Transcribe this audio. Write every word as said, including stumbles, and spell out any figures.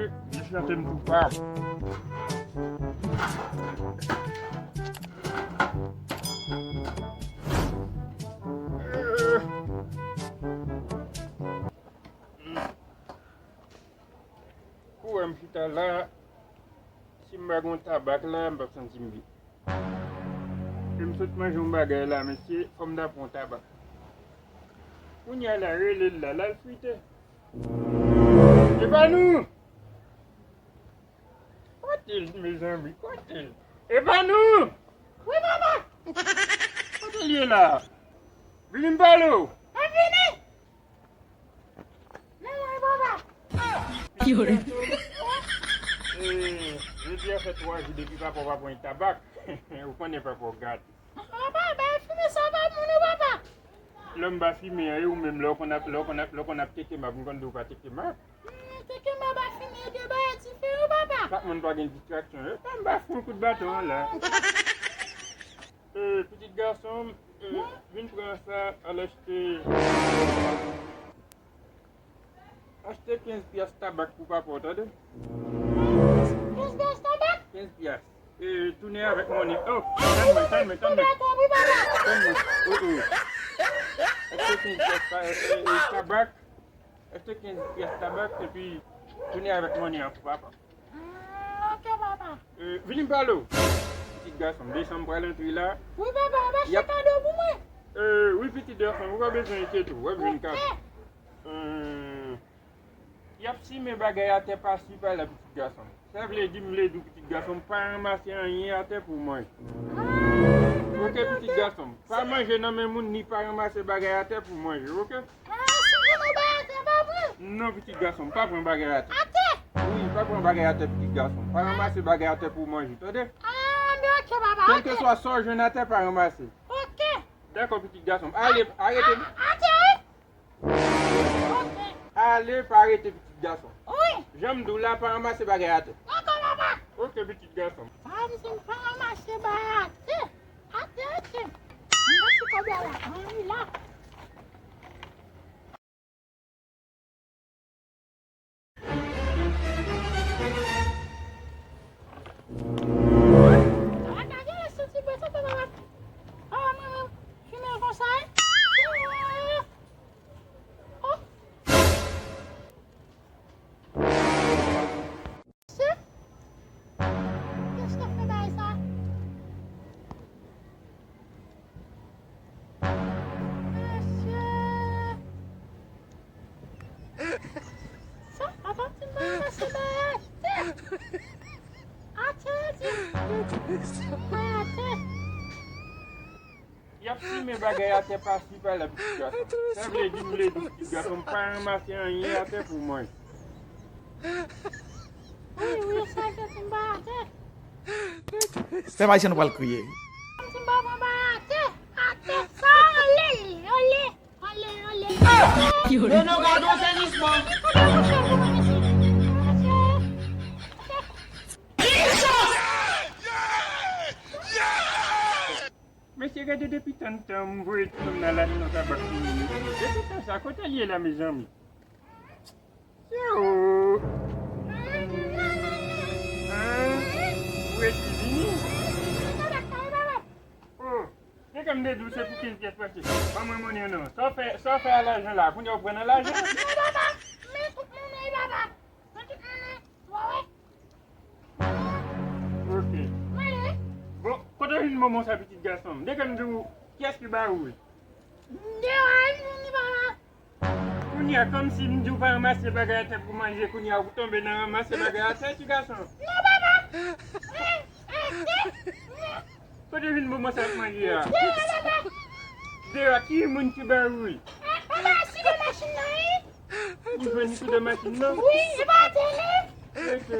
Li chante m tou pa. Kou wè m chita la, si m pa gen yon tabak la, m p ap santi m byen. E m sot manje yon bagay la, mesye, fò m ta pran yon tabak. Kounye a la, rele l la, l al frite. Epanou! Kote l, mezanmi, kote l? Epanou! Wi, papa! Kote l ye la? Vini m pale w. Mwen vini! Mwen, mwen, papa! Yo. Eh, jodi a fè twa jou depi papa w pa pran tabak. Ou konnen papa w gate. Papa, bay fimen sa pa bon non, papa. Lè m pa fimen an, e ou menm, lè w konn ap, lè w konn ap, lè w konn ap teke m ap, m konn di w pa teke m ap. Hmm, teke m ap ak fimen, de bagay diferan, papa. Chak moun pa gen distraksyon. E pa m pa fout kout baton an la. Eh, pitit gason m, eh, vin pran sa, al achte, achte kenz pyas tabak pou papa w, tande? Kenz pyas tabak? Kenz pyas. Eh, tounen avèk mòni. Oh, tann mwen, tann mwen, tann mwen. Tann mwen. Oh, oh. Achte kenz pyas ta-, eh, eh, tabak. Achte kenz pyas tabak, epi tounen avèk mòni an pou papa. Ah, ok, papa. Eh, vini m pale w. Pitit gason m, desanm pral antre la. Wi, papa, w ap achte kado pou mwen? Eh, wi, pitit gason m, ou pa bezwen enkyete w, w ap jwenn kado. Ok. Eh, y ap simen bagay atè pasi pala, pitit gason m. Sa vle di, m vle di w, pitit gason m, pa ranmase anyen atè pou w manje. Ah, ok, pitit gason m. Pa manje nan men moun, ni pa ranmase bagay atè pou w manje, ok? Ah, si m pran bagay atè, pa pran? Non, pitit gason m, pa pran bagay atè. Atè? Wi, pa pran bagay atè, pitit gason m. Pa ranmase bagay atè pou w manje, tande? Ah, men ok, papa, ok. Kèlkeswa sa w jwenn atè, pa ranmase. Ok. Dakò, pitit gason m. Ale, arete. A-, atè, wi. Ok. Ale, pa rete, pitit gason. Wi. Jan m di w la, pa ranmase bagay atè. Dakò, papa. Ok, pitit gason m. Sa vle di m pa ranmase bagay atè. Atè, atè. M mete kòb la la. Ann la. Mesye, kiyès k ap fè bagay sa? Mesye! Sa, papa, ti m pa ranmase bagay atè. Atè, atè. Atè. Y ap simen bagay atè pasi pala, pitit gason. Sa vle di, m vle di w, pitit gason, pa ranmase anyen atè pou w manje. Wi, wi, sa vle di m pa atè. Pèp ayisyen, nou pral kriye. Si m pa pran bagay atè, atè sa, anlè li, anlè, anlè, anlè. Non, non, gade yon sezisman. Mesye, gade depi tantan m voye timoun nan ladan nan tabak pou nou. Depi tan sa, kote l ye la, mezanmi? Yo! An? Ou resi vini? Oh! Depi m te di w se pou kenz pyès pase. Ban mwen mòni an non. Sa w fè, sa w fè a lajan la? Kounye a w pran nan lajan? Non, papa. Men tout mòni, papa. Men tout mòni. Ou pa wè? Ok. Mwen, wi. Bon, kote w jwenn bonbon sa, pitit gason m? Depi m di w, kiyès ki ba ou l? Dewa, m vini, papa. Kounye a, kòmsi m di w pa ranmase bagay atè pou manje, kounye a ou tonbe nan ranmase bagay atè, ti gason. Non, papa. Kote w jwenn bonbon sa ap manje a? Dewa, papa. Dewa, ki moun ki ba ou l? Papa, si de machin nan, wi. Ou jwenn li sou de machin nan? Wi, e pa atè, non? Ok.